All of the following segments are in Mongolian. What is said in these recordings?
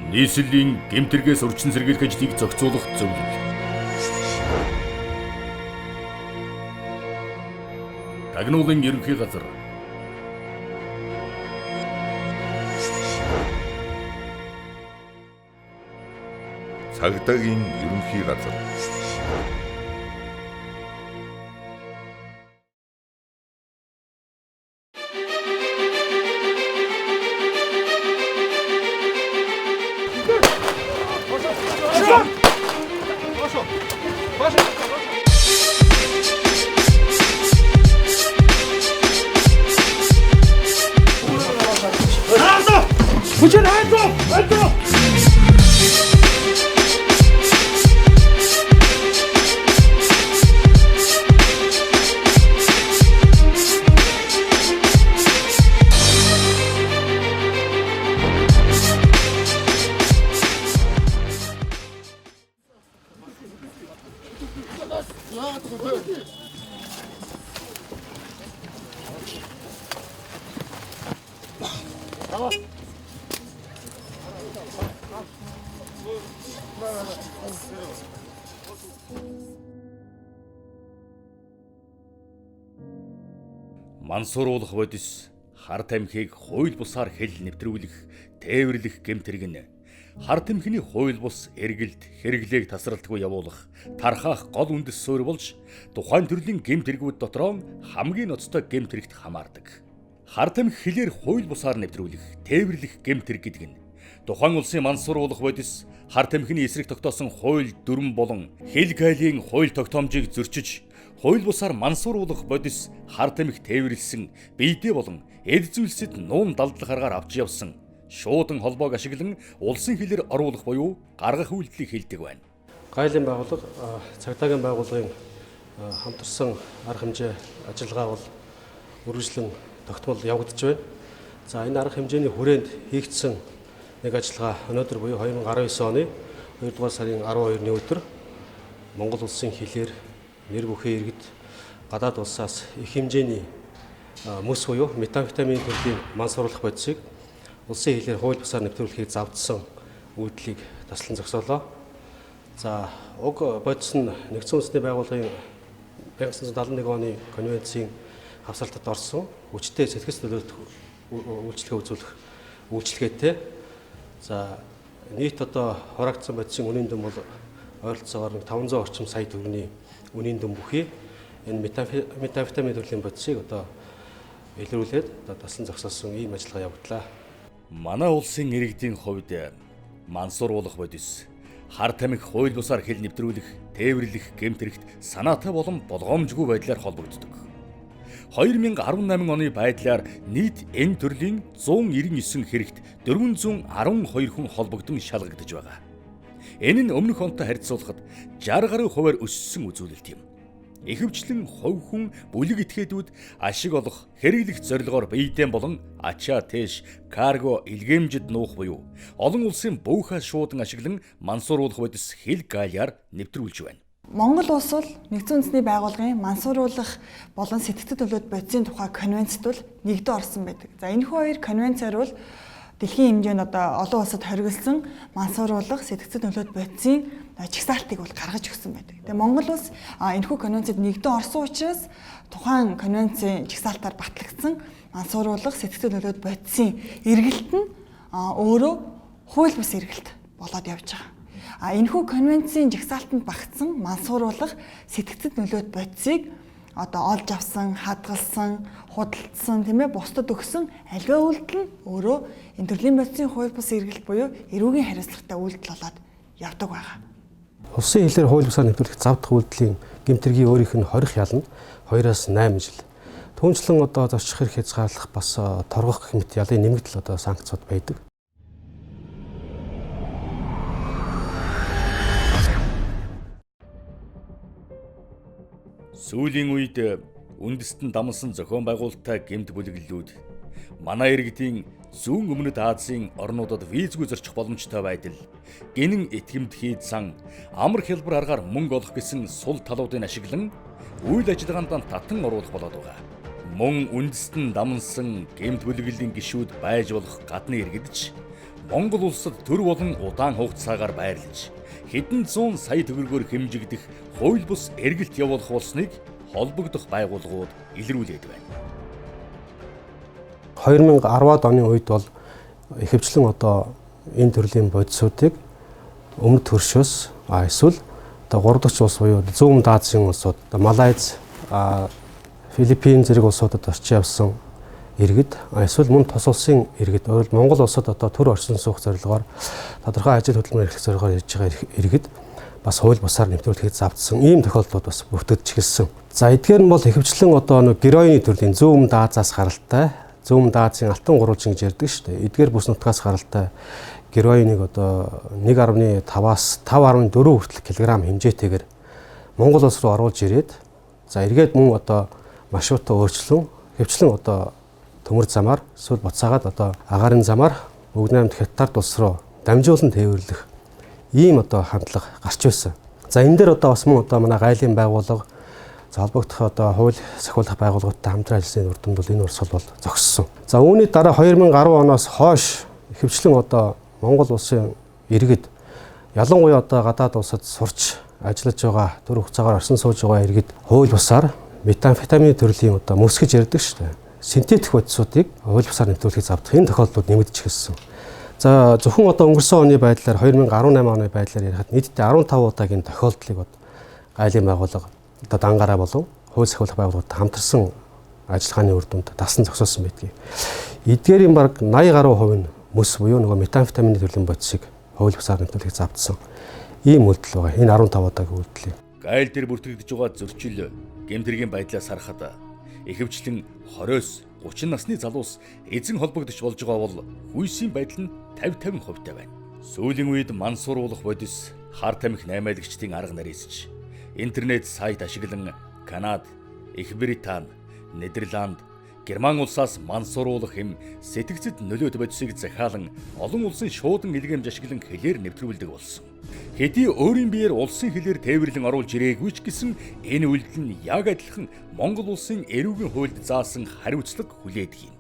Нийслэлийн гэмтэргээс өрчин сэргийлэх ажлыг зохицуулах зөвлөл. Тагнуулын ерөнхий газар. Цагдаагийн ерөнхий газар. Мансууруулах бодис хар тамхиг хууль бусаар хэл нэвтрүүлэх, тээвэрлэх гэмт хэрэг нь хар тамхины хууль бус эргэлт, хэрэглээг тасралтгүй явуулах, тархаах гол үндэс суурь болж тухайн төрлийн гэмт хэрэгүүд дотроо хамгийн ноцтой гэмт хэрэгт хамаардаг. Хар тамхи хэлээр хууль бусаар нэвтрүүлэх, тээвэрлэх гэмт хэрэг гэдэг нь тухайн улсын мансууруулах бодис хар тамхины эсрэг тогтоосон хууль дүрм болон хэл калийн хууль тогтоомжийг зөрчиж хууль бусаар мансууруулах бодис хар тамхи тээвэрлсэн биедээ болон эд зүйлсэд нуун далдлах аргаар авч явсан шуудан холбоог ашиглан улсын хэлээр оруулах буюу гаргах үйлдэлийг хэлдэг байна. Гайлын байгууллага, цагдаагийн байгууллагын хамтарсан арга хэмжээ ажиллагаа бол үргэлжлэн тогтмол явагдаж байна. За энэ арга хэмжээний хүрээнд хийгдсэн нэг ажиллагаа өнөөдөр буюу 2019 оны 2 дугаар сарын 12-ны өдөр Монгол улсын хэлээр нэр бүхий иргэд гадаад улсаас их хэмжээний мөс буюу метамфетамин төрлийн мансууруулах бодисыг улсын хэлээр хууль бусаар нэвтрүүлэхийг завдсан үйлдэлийг таслан зогсоолоо. За уг бодис нь Нэгдсэн Үндэсний байгууллагын 1971 оны конвенцийн хавсралтад орсон хүчтэй сэтгэц нөлөөлөх үйлчилгээ үзүүлэх үйлчилгээтэй. За нийт одоо хураагдсан бодисын үнийн дүн бол ойролцоогоор 500 орчим сая төгрөгийн үнийн дүн бүхий энэ метамфетамин төрлийн бодисыг одоо илрүүлээд одоо таслан зогсоосон ийм ажиллагаа явагдлаа. Манай улсын иргэдийн хувьд мансууруулах бодис хар тамхи хууль бусаар хэл нэвтрүүлэх, тээвэрлэх гэмт хэрэгт санаатай болон болгоомжгүй байдлаар холбогддог. 2018 оны байдлаар нийт энэ төрлийн 199 хэрэгт 412 хүн холбогдсон шалгагдаж байгаа. Энэ нь өмнөх онтой харьцуулахад 60 гаруй хувиар өссөн үзүүлэлт юм. Ихэвчлэн хувь хүн бүлэг этгээдүүд ашиг олох, хэрэглэх зорилгоор биедээн болон ачаа тээш, карго, илгээмжид нуух буюу олон улсын бөөхөө шуудан ашиглан мансууруулах бодис хэл гаалиар нэвтрүүлж байна. Монгол улс бол Нэгдсэн Үндэсний байгууллагын мансууруулах болон сэтгэцэд төлөөт бодисын тухай конвенцид бол нэгдэн орсон байдаг. За энэхүү хоёр конвенцээр бол дэлхийн хэмжээнд одоо олон улсад хоригдсан мансууруулах сэтгэцэд нөлөөт бодисын чагсаалтыг бол гаргаж өгсөн байдаг. Тэгээ Монгол улс энэхүү конвенцид нэгдэн орсон учраас тухайн конвенцийн чагсаалтаар батлагдсан мансууруулах сэтгэцэд нөлөөт бодисын эргэлт нь өөрөө хууль бус эргэлт болоод явж байгаа. А энэхүү конвенцийн жагсаалтанд багтсан мансууруулах сэтгэцэд нөлөөт бодисыг одоо олж авсан, хадгалсан, худалдсан, тийм ээ, бусдад өгсөн аливаа үйлдэл нь өөрөө энэ төрлийн бодисын хууль бус эргэлт буюу эрүүгийн хариуцлагатай үйлдэл болоод явдаг байгаа. Улсын хэлээр хууль бусаар нэвтрүүлэх завдах үйлдэлийн гэмт хэргийн өөрийнх нь хорих ял нь 2-аас 8 жил. Түүнчлэн одоо зорчих хэрэг хязгаарлах бас торгох гэх мэт ялын нэмэгдэл одоо санкцууд байдаг. Сүүлийн үед үндэстэн дамнасан зохион байгуулалттай гэмт бүлэглэлүүд манай иргэдийн зүүн өмнөд Азийн орнуудад визгүй зорчих боломжтой байдал, гинэн итгэмд сан амар хялбар аргаар мөнгө олох гэсэн сул талуудыг ашиглан үйл ажиллагаанд татан оруулах болоод байгаа. Мөн үндэстэн дамнасан гэмт бүлэглэлийн гишүүд байж болох гадны иргэд ч Монгол улсад төр болон удаан хугацаагаар байрлаж хэдэн зуун сая төгрөгөөр хэмжигдэх хууль бус эргэлт явуулах болсныг холбогдох байгууллагууд илрүүлээд байна. 2010-ад оны үед бол ихэвчлэн одоо энэ төрлийн бодисуудыг өмнөд хөршөөс эсвэл одоо 3 дахь улс буюу Зүүн Өмнөд Азийн улсууд, Малайз, Филиппин зэрэг улсуудад очиж явсан иргэд, эсвэл мөн тус улсын иргэд, өөрөлд Монгол улсад одоо төр орчин суух зорилгоор тодорхой ажил хөдөлмөр эрхлэх зорилгоор ирж байгаа иргэд бас хууль бусаар нэвтрүүлэхэд завдсан ийм тохиолдлууд бас бүртгэж эхэлсэн. За эдгээр нь бол ихэвчлэн одоо нэг героины төрлийн Зүүн Өмнөд Азиас гаралтай, Зүүн Өмнөд Азийн алтан гурвалжин гэж ярьдаг шүү дээ. Эдгээр бүс нутгаас гаралтай героиныг одоо 1.5-аас 5.4 хүртэл килограмм хэмжээтэйгээр Монгол улс руу оруулж ирээд, за эргээд мөн одоо маршрутаа өөрчлөн хөвчлэн одоо төмөр замаар эсвэл буцаагаад одоо агаарын замаар Өвөг наймд Хятад улс руу дамжуулан тээвэрлэх ийм одоо хандлага гарч байсан. За энэ дээр одоо бас мөн одоо манай гайлын байгууллага холбогдох одоо хууль сахиулах байгууллагуудтай хамтран ажилласны үр дүнд бол энэ урсгал бол зогссон. За үүний дараа 2010 оноос хойш ихэвчлэн одоо Монгол улсын иргэд, ялангуяа одоо гадаад улсад сурч ажиллаж байгаа, төр хугацаагаар орсон сууж байгаа иргэд хууль бусаар метамфетамины төрлийн одоо мөсгөж ярьдаг шүү дээ. Синтетик бодисуудыг хууль бусаар нэвтрүүлэхийг завдах энэ тохиолдлууд нэмэгдэж эхэлсэн. За зөвхөн одоо өнгөрсөн оны байдлаар 2018 оны байдлаар ярихад нийтдээ 15 удаагийн тохиолдлыг гайлын байгууллага одоо дангаараа болон хууль сахиулах байгууллагуудтай хамтарсан ажиллагааны үр дүнд дасан зогсоосон байдгийг. Эдгээрийн бараг 80 гаруй хувь нь мөс буюу нөгөө метамфетамины төрлийн бодисыг хууль бусаар нэвтрүүлэхийг завдсан ийм үйлдэл байгаа. Энэ 15 удаагийн үйлдэл. Гайл дээр бүртгэгдэж байгаа зөрчил гэмтэргийн байдлаас харахад ихэвчлэн 20-оос 30 насны залуус эзэн холбогдож болж байгаа бол хүйсийн байдал нь 50-50 хувьтай байна. Сүүлийн үед мансууруулах бодис хар тамхи наймаалагчдын арга нарийсч интернет сайт ашиглан Канад, Их Британи, Нидерланд, Герман улсаас мансууруулах хэм сэтгцэд нөлөөт бодисыг захиалан олон улсын шуудан илгээмж ашиглан хэлээр нэвтрүүлдэг болсон. Хэдий өөрийн биеэр улсын хэлээр тээвэрлэн оруулж ирээгүй ч гэсэн энэ үйлдэл нь яг адилхан Монгол улсын эрүүгийн хуульд заасан хариуцлага хүлээдэг юм.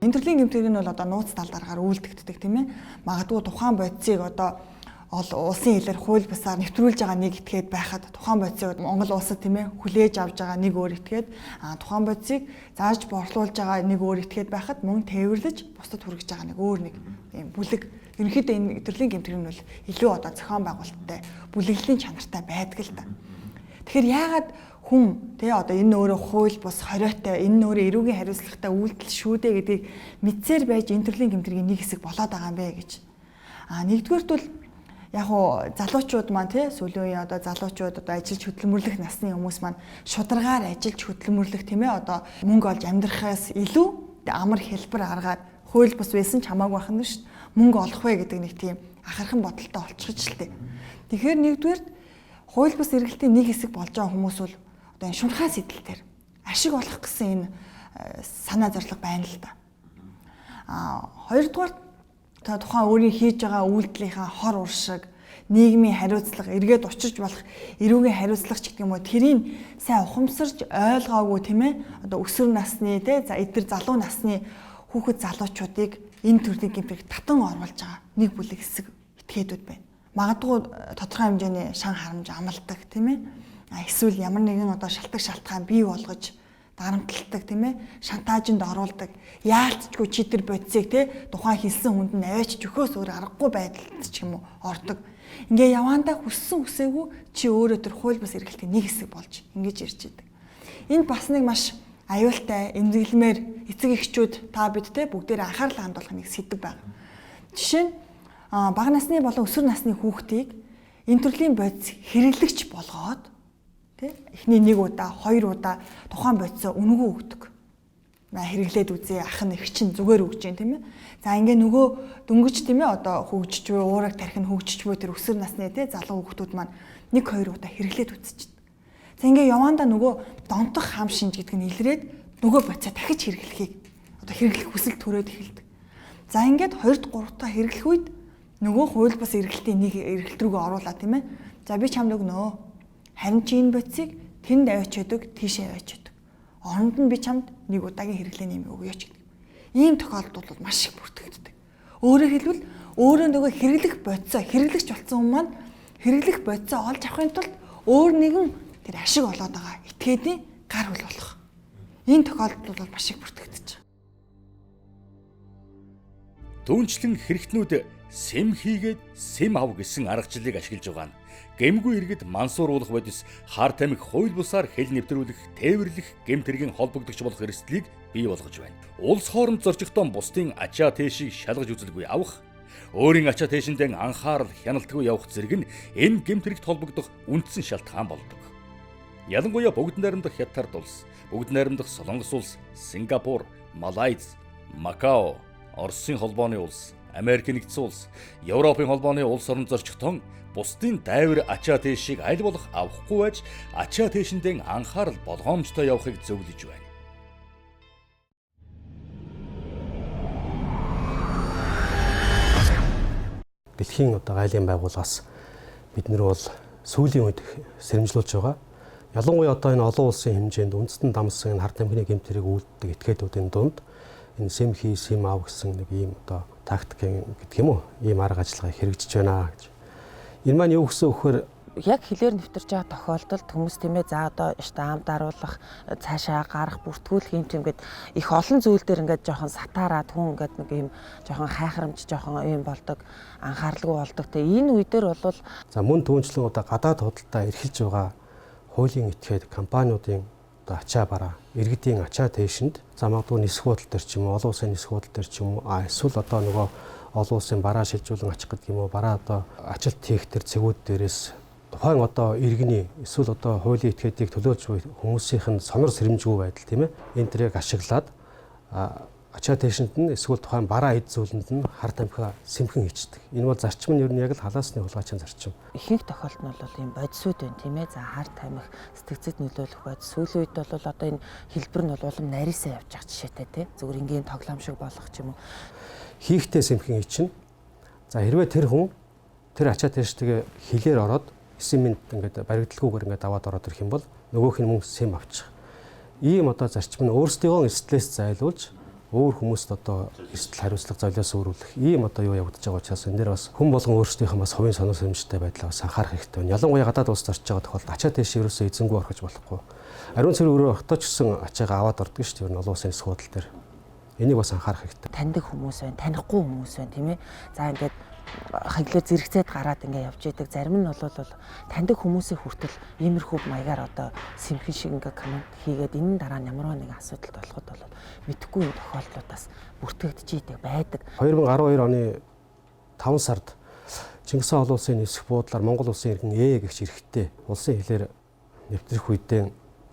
Энэ төрлийн гэмтэрэг нь бол одоо нууц тал дараагаар үйлдэгддэг, тийм ээ. Магадгүй тухайн бодисыг одоо улсын хэлээр хууль бусаар нэвтрүүлж байгаа нэг этгээд байхад тухайн бодисыг Монгол улсад, тийм ээ, хүлээж авч байгаа нэг өөр этгээд, тухайн бодисыг зааж борлуулж байгаа нэг өөр этгээд байхад мөн тээвэрлэж бусдад хүргэж байгаа нэг өөр нэг юм бүлэг. Ерөнхийдөө энэ төрлийн гэмтэрэг нь бол илүү одоо зохион байгуулалттай, бүлэглэлийн чанартай байдаг л да. Тэгэхээр яагаад хүн тий одоо энэ өөрөө хууль бус хориотой, энэ өөрөө эрүүгийн хариуцлагатай үйлдэл шүү дээ гэдгийг мэдсээр байж энэ төрлийн гэмтэргийн нэг хэсэг болоод байгаа юм бэ гэж. Нэгдүгээрт бол яг уу залуучууд маань тий сүүлийн үеийн одоо залуучууд одоо ажиллаж хөдөлмөрлөх насны хүмүүс маань шударгаар ажиллаж хөдөлмөрлөх, тийм ээ, одоо мөнгө олж амьдрахаас илүү амар хэлбэр аргаар хууль бус байсан ч хамаагүй байх нь шүү дээ. Мөнгө олох вэ гэдэг нэг тийм ахархан бодолтой олчихж л тээ. Тэгэхээр нэгдүгээрт хууль бус эргэлтийн нэг хэсэг болж байгаа хүмүүс бол одоо энэ шунхаа сэтэл дээр ашиг олох гэсэн энэ санаа зорилго байна л да. Хоёрдугаар тухайн өөрийн хийж байгаа үйлдэлийнхаа хор уршиг, нийгмийн хариуцлага, эргээд учирч болох эрүүгийн хариуцлага ч гэдэг юм уу, тэрийг сайн ухамсарж ойлгоогүй, тийм ээ, одоо өсвөр насны тий за эдгээр залуу насны хүүхэд залуучуудыг энэ төрлийн гэмтэрэг татан оруулж байгаа нэг бүлэг хэсэг этгээдүүд байна. Магадгүй тодорхой хэмжээний шан харамж амладаг, тийм ээ. Эсвэл ямар нэгэн одоо шалтгаан шалтгаан бий болгож дарамталдаг, тийм ээ, шантаажинд оруулдаг. Яалтчгүй чи тэр бодисыг тий тухайн хэлсэн хүнд нь аваач өгөхөөс өөр аргагүй байдалд ч юм уу ордог. Ингээ яваандаа хүссэн хүсээгүй чи өөрөө тэр хууль бус эргэлтийн нэг хэсэг болж ингэж ирж идэг. Энд бас нэг маш аюултай эмзэглэмээр эцэг эхчүүд та бид те бүгдээр анхаарал хандуулах нэг сэдэв байна. Жишээ нь бага насны болон өсвөр насны хүүхдийг энэ төрлийн бодис хэрэглэгч болгоод тий эхний нэг удаа, хоёр удаа тухайн бодисоо үнэгүй өгдөг. Хэрэглээд үзье, ах нь эх чинь зүгээр өгч जैन, тийм ээ. За ингээ нөгөө дөнгөж, тийм ээ, одоо хөгжиж буй, уураг тархи нь хөгжиж буй тэр өсвөр насны тий залуу хүүхдүүд маань нэг хоёр удаа хэрэглээд үзчихдэг. За ингээ яваандаа нөгөө донтох хам шинж гэдэг нь илрээд нөгөө бодисоо дахиж хэрэглэхийг одоо хэрэглэх хүсэл төрөөд эхэлдэг. За ингээд 2-р 3 дахь хэрэглэх үед нөгөө хууль бус эргэлтийн нэг эргэлт рүүгээ оруулаа, тийм ээ. За би чамд өгнө. Харин чи энэ бодисыг тэнд аваач өгдөг, тийшээ аваач өгдөг. Оронд нь би чамд нэг удаагийн хэрэглээний юм өгье ч гэдэг. Ийм тохиолдол бол маш их бүртгэгддэг. Өөрөөр хэлбэл Өөрөө нөгөө хэрэглэх бодисоо хэрэглэгч болсон хүн маань хэрэглэх бодисоо олж авахын тулд өөр нэгэн тэр ашиг олоод байгаа этгээдийн гар хөл болох. Энэ тохиолдол бол маш их бүртгэгдэж байгаа. Түүнчлэн хэрэгтнүүд сэм хийгээд сэм ав гэсэн аргачлалыг ашиглаж байгаа нь гэмгүй иргэд мансууруулах бодис хар тамхи хууль бусаар хэл нэвтрүүлэх, тээвэрлэх гэмт хэргийн холбогдогч болох эрсдлийг бий болгож байна. Улс хооронд зорчихдоо бусдын ачаа тээшийг шалгаж үзэлгүй авах, өөрийн ачаа тээшиндээ анхаарал хяналтгүй явах зэрэг нь энэ гэмт хэрэгт холбогдох үндсэн шалтгаан болдог. Ялангуяа бүгд найрамдах Хятад улс, бүгд найрамдах Солонгос улс, Сингапур, Малайз, Макао, Оросын холбооны улс, Америк нэгдсэн улс, Европын холбооны улс орон зорчихтон бусдын дайвар ачаа тээшийг аль болох авахгүй байж ачаа тээшиндээ анхаарал болгоомжтой явахыг зөвлөж байна. Дэлхийн одоо гайлын байгууллагаас бид нар бол сүүлийн үед сэрэмжлүүлж байгаа. Ялангуяа одоо энэ олон улсын хэмжээнд үндэстэн дамсан энэ хар тамхины гэмт хэрэг үйлддэг этгээдүүдийн дунд энэ сэм хий, сэм ав гэсэн нэг ийм одоо тактик гэдэг юм уу? Ийм арга ажиллагаа хэрэгжиж байна гэж. Энэ маань юу гэсэн үг вэ? Яг хилээр нэвтэрч байгаа тохиолдолд хүмүүс тийм ээ за одоо штам даруулах, цаашаа гарах, бүртгүүлэх юм тийм гээд их олон зүйл дээр ингээд жоохон сатаараад хүн ингээд нэг юм жоохон хайхрамж жоохон юм болдог, анхааралгүй болдог. Тэ энэ үе дээр бол за мөн түүнчлэн одоо гадаад худалдаа эрхэлж байгаа хуулийн этгээд компаниудын одоо ачаа бараа, иргэдийн ачаа тээшинд за магадгүй нисэх буудал дээр ч юм уу, олон улсын нисэх буудал дээр ч юм уу, эсвэл одоо нөгөө олон улсын бараа шилжүүлэн ачих гэдэг юм уу, бараа одоо ажилт хийх тэр цэгүүд дээрээс тухайн одоо иргэний эсвэл одоо хуулийн этгээдийг төлөөлж буй хүмүүсийнх нь сонор сэрэмжгүй байдал тийм ээ энэ тэрийг ашиглаад ачаа тээшинд нь эсвэл тухайн бараа эд зүйлэнд нь хар тамхи сэмхэн хийчдэг. Энэ бол зарчим нь ер нь яг л халаасны хулгайчийн зарчим. Ихэнх тохиолдолд нь бол ийм бодисууд байна тийм ээ. За хар тамхи сэтгцэд нөлөөлөх бодис. Сүүлийн үед бол одоо энэ хэлбэр нь бол улам нарийсаа явж байгаа жишээтэй тийм. Зүгээр энгийн тоглоом шиг болох ч юм уу. Хийхтэй сэмхэн хийчин. За хэрвээ тэр хүн тэр ачаа тээштэйгээ хилээр ороод 9 минут ингээд баригдалгүйгээр ингээд аваад ороод ирэх юм бол нөгөөх нь мөн сэм авчих. Ийм одоо зарчим нь өөрсдийгөө эрсдлээс зайлуулж өөр хүмүүст одоо эрсдэл хариуцлага золиос өөрүүлэх ийм одоо юу явагдаж байгаа учраас энэ дээр бас хүн болгон өөрсдийнхөө бас хувийн сонор сэрэмжтэй байдлаа бас анхаарах хэрэгтэй байна. Ялангуяа гадаад улсад орж байгаа тохиолдолд ачаа тээш ерөөсөө эзэнгүй орхиж болохгүй. Ариун цэвэр өрөө орохтой ч гэсэн ачаагаа аваад ордог шүү дээ. Ер нь олон улсын нисэх буудал дээр. Энийг бас анхаарах хэрэгтэй. Таньдаг хүмүүс байна, танихгүй хүмүүс байна тийм ээ. За ингээд хаглаар зэрэгцээд гараад ингээ явж идэг. Зарим нь бол таньдаг хүмүүсийн хүртэл иймэрхүү маягаар одоо сэмхэн шиг ингээ коммент хийгээд энэ дараа нь ямар нэгэн асуудалд болоход бол мэдэхгүй юм тохиолдлуудаас бүртгэгдэж идэг байдаг. 2012 оны 5 сард Чингис хаан олон улсын нисэх буудлаар Монгол улсын иргэн Э гэгч эрэхтэй улсын хэлээр нэвтрэх үедээ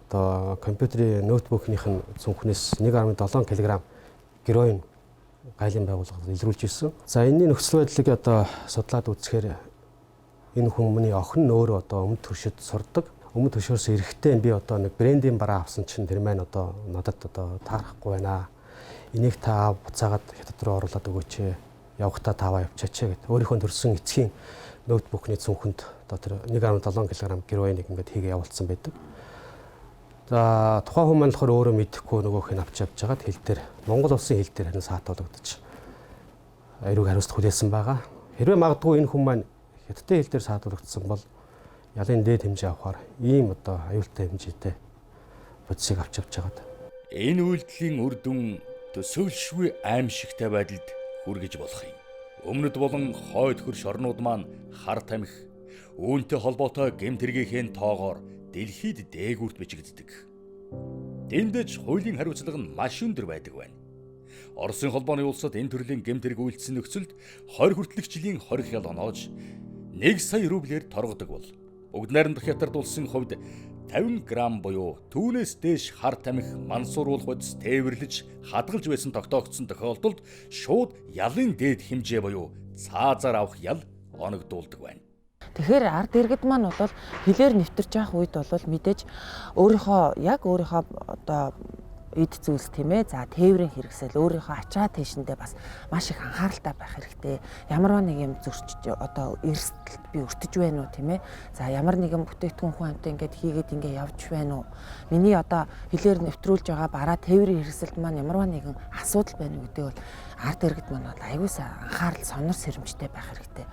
одоо компьютерийн ноутбукных нь цүнхнээс 1.7 кг героин гайлын байгууллагад илрүүлж ирсэн. За энэний нөхцөл байдлыг одоо судлаад үзэхээр энэ хүмүүний охин нь өөрөө одоо өмнөд төршөд сурдаг. Өмнөд төршөөс эрэхтэй би одоо нэг брендийн бараа авсан чинь тэр маань одоо надад одоо таарахгүй байна. Энийг та буцаагаад хятад руу оруулаад өгөөч. Явахдаа тааваа явчаач гэд. Өөрийнхөө төрсэн эцгийн ноутбукны цүнхэнд одоо тэр 1.7 кг героиныг ингээд хийгээ явуулсан байдаг. За тухайн хүн маань болохоор өөрөө мэдэхгүй нөгөөх нь авч явж байгаад хил дээр Монгол улсын хил дээр харин саатуулагдаж эрүүг хариуцлага хүлээсэн байгаа. Хэрвээ магадгүй энэ хүн маань хятадын хил дээр саатуулагдсан бол ялын дээд хэмжээ авахар ийм одоо аюултай хэмжээтэй бодисыг авч явж байгаад. Энэ үйлдэлийн үр дүн төсөөлшгүй аимшигтай байдалд хүргэж болох юм. Өмнөд болон хойд хөрш орнууд маань хар тамхи үүнтэй холбоотой гэмт хэргийнхээ тоогоор дэлхийд дээгүүрт бичигддэг. Тэндэж хуулийн хариуцлага нь маш өндөр байдаг байна. Оросын холбооны улсад энэ төрлийн гэмт хэрэг үйлдсэн нөхцөлд 20 хүртэлх жилийн хорих ял оноож 1 сая рублээр торгодог бол бүгд найрамдах Хятад улсын хувьд 50 грамм буюу түүнээс дээш хар тамхи мансууруулах бодис тээвэрлэж хадгалж байсан тогтоогдсон тохиолдолд шууд ялын дээд хэмжээ буюу цаазаар авах ял оногдуулдаг байна. Тэгэхээр ард иргэд маань бол хилээр нэвтэрч явах үед бол мэдээж өөрийнхөө яг өөрийнхөө одоо эд зүйлс тийм ээ. За тээврийн хэрэгсэл өөрийнхөө ачаа тийшэндээ бас маш их анхааралтай байх хэрэгтэй. Ямар нэг юм зөрчиж одоо эрсдэлд би өртөж байна уу тийм ээ. За ямар нэгэн бүтээгдэхүүн хүн амьтан ингээд хийгээд ингээд явж байна уу? Миний одоо хилээр нэвтрүүлж байгаа бараа тээврийн хэрэгсэлд маань ямар нэгэн асуудал байна уу гэдэг бол ард иргэд маань бол аягүй сайн анхаарал сонор сэрэмжтэй байх хэрэгтэй.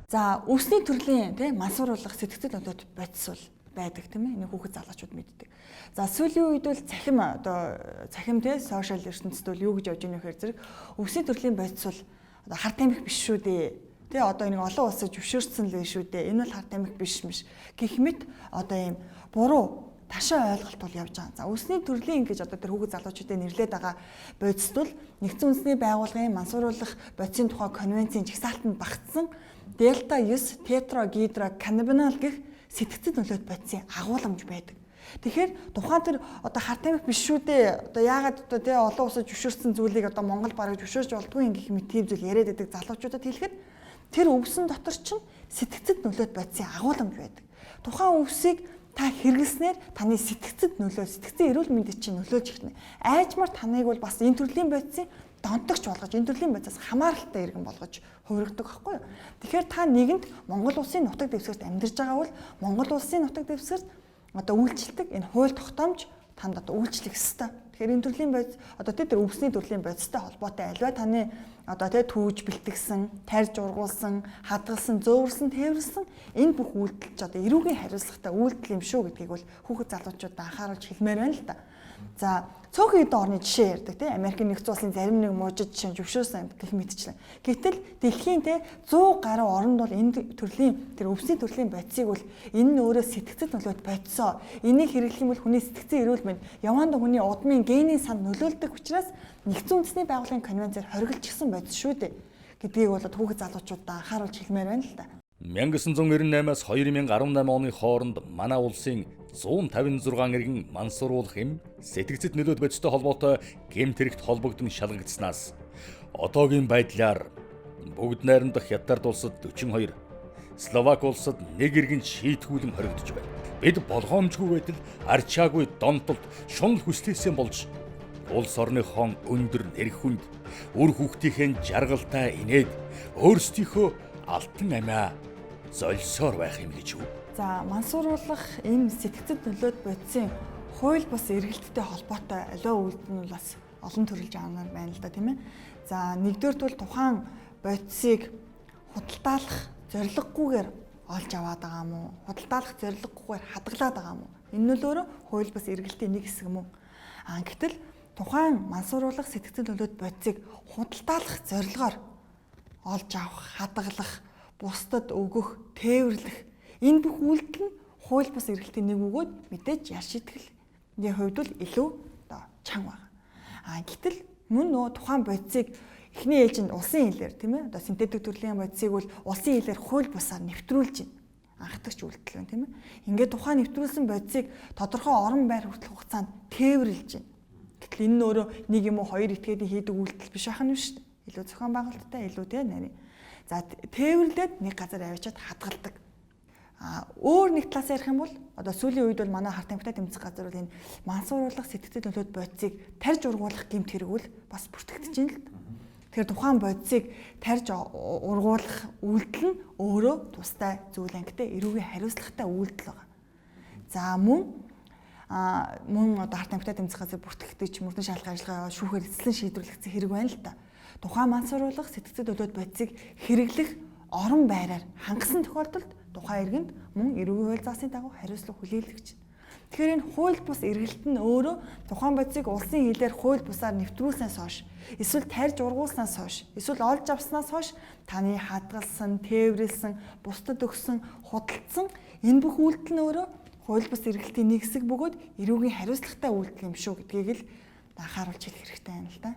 За өвсний төрлийн тий мансууруулах сэтгцэд нөлөөт бодис бол байдаг тийм ээ. Энийг хүүхэд залуучууд мэддэг. За сүүлийн үед бол цахим одоо цахим тий сошиал ертөнцид бол юу гэж явж байгаа нөхөр зэрэг өвсний төрлийн бодис бол одоо хар тамхи биш шүү дээ. Тий одоо энийг олон улсад зөвшөөрсөн л байх шүү дээ. Энэ бол хар тамхи биш миш. Гэх мэт одоо ийм буруу ташаа ойлголт бол явж байгаа. За өвсний төрлийн гэж одоо тэр хүүхэд залуучуудыг нэрлээд байгаа бодисд бол нэгдсэн үндэсний байгууллагын мансууруулах бодисын тухай конвенцийн жагсаалтанд багтсан дельта 9 тетрагидроканнабинол гэх сэтгцэд нөлөөт бодисын агуулмж байдаг. Тэгэхээр тухайн тэр одоо хар тамхи биш шүү дээ. Одоо яагаад одоо тий олон улсад зөвшөөрсөн зүйлийг одоо Монгол бараг зөвшөөрч болдгүй юм гэх мэт тийм зүйл яриад байдаг залуучуудад хэлэхэд тэр өвсөн дотор чинь сэтгцэд нөлөөт бодисын агуулмж байдаг. Тухайн өвсийг та хэрэглэснээр таны сэтгцэд нөлөө, сэтгцэн эрүүл мэндэд чинь нөлөөлж ирнэ. Айжмар таныг бол бас энэ төрлийн бодисын донтогч болгож, энэ төрлийн бодисоос хамааралтай иргэн болгож хувиргадаг байхгүй юу? Тэгэхээр та нэгэнд Монгол улсын нутаг дэвсгэрт амьдарч байгаа бол Монгол улсын нутаг дэвсгэрт одоо үйлчлдэг энэ хууль тогтоомж танд одоо үйлчлэх ёстой. Тэгэхээр энэ төрлийн бодис одоо тэр өвсний төрлийн бодистой холбоотой альва таны одоо тэ түүж бэлтгэсэн, тарьж ургуулсан, хадгалсан, зөөвөрсөн, тээвэрлсэн энэ бүх үйлдэл ч одоо эрүүгийн хариуцлагатай үйлдэл юм шүү гэдгийг бол хүүхэд залуучуудад анхааруулж хэлмээр байна л да. За цөөхөн хэдэн орны жишээ ярьдаг тий Америкийн нэгдсэн улсын зарим нэг мужид жишээ зөвшөөрсөн гэх мэтчлэн. Гэтэл дэлхийн тий 100 гаруй оронд бол энэ төрлийн тэр өвсний төрлийн бодисыг бол энэ нь өөрөө сэтгцэд нөлөөт бодисоо. Энийг хэрэглэх юм бол хүний сэтгцэн эрүүл мэнд яваанд хүний удмын генийн санд нөлөөлдөг учраас нэгдсэн үндэсний байгууллагын конвенцээр хоригдчихсан бодис шүү дээ гэдгийг бол хүүхэд залуучуудад анхааруулж хэлмээр байна л да. 1998-аас 2018 оны хооронд манай улсын 156 иргэн мансууруулах эм сэтгцэд нөлөөт бодистой холбоотой гэмт хэрэгт холбогдсон шалгагдсанаас одоогийн байдлаар бүгд найрамдах Хятад улсад 42, Словак улсад нэг иргэн шийтгүүлэн хоригдож байна. Бид болгоомжгүй байтал арчаагүй донтолт шунал хүслээсээ болж улс орныхон өндөр нэр хүнд үр хүүхдийнхээ жаргалтай инээд өөрсдийнхөө алтан амиа золсоор байх юм гэж үү? За мансууруулах эм сэтгцэд нөлөөт бодисын хууль бус эргэлттэй холбоотой аливаа үйлдэл нь бас олон төрөл жанр байна л да тийм ээ. За нэгдүгээрт бол тухайн бодисыг худалдаалах зорилгогүйгээр олж аваад байгаа юм уу? Худалдаалах зорилгогүйгээр хадгалаад байгаа юм уу? Энэ нь л өөрөө хууль бус эргэлтийн нэг хэсэг мөн. А гэтэл тухайн мансууруулах сэтгцэн нөлөөт бодисыг худалдаалах зорилгоор олж авах, хадгалах, бусдад өгөх, тээвэрлэх энэ бүх үйлдэл нь хууль бус эргэлтийн нэг өгөөд мэдээж ял шийтгэлний хувьд бол илүү одоо чанга байна. А гэтэл мөн нөө тухайн бодисыг эхний ээлжинд улсын хилээр тийм ээ одоо синтетик төрлийн бодисыг бол улсын хилээр хууль бусаар нэвтрүүлж байна. Анхдагч үйлдэл байна тийм ээ. Ингээд тухайн нэвтрүүлсэн бодисыг тодорхой орон байр хүртэл хугацаанд тээвэрлж байна. Гэтэл энэ нь өөрөө нэг юм уу хоёр этгээдийн хийдэг үйлдэл биш байх нь шүү дээ. Илүү зохион байгуулалттай, илүү тийм нарийн. За тээвэрлээд нэг газар авчиад хадгалдаг. А өөр нэг талаас ярих юм бол одоо сүүлийн үед бол манай хар тамхитай тэмцэх газар бол энэ мансууруулах сэтгцэл нөлөөт бодисыг тарьж ургуулах гэмт хэрэг бол бас бүртгэгдэж байна л да. Тэгэхээр тухайн бодисыг тарьж ургуулах үйлдэл нь өөрөө тустай зүйл ангитай эрүүгийн хариуцлагатай үйлдэл байгаа. За мөн мөн одоо хар тамхитай тэмцэх газар бүртгэгдэж мөрдөн шалгах ажиллагаа шүүхээр эцэслэн шийдвэрлэгдсэн хэрэг байна л да. Тухайн мансууруулах сэтгцэд нөлөөт бодисыг хэрэглэх орон байраар хангасан тохиолдолд тухайн иргэнд мөн эрүүгийн хууль заасны дагуу хариуцлага хүлээлгэж байна. Тэгэхээр энэ хууль бус эргэлт нь өөрөө тухайн бодисыг улсын хилээр хууль бусаар нэвтрүүлснээс хойш эсвэл тарьж ургуулснаас хойш эсвэл олж авснаас хойш таны хадгалсан, тээвэрлсэн, бусдад өгсөн, худалдсан энэ бүх үйлдэл нь өөрөө хууль бус эргэлтийн нэг хэсэг бөгөөд эрүүгийн хариуцлагатай үйлдэл юм шүү гэдгийг л анхааруулж хэлэх хэрэгтэй байна л да.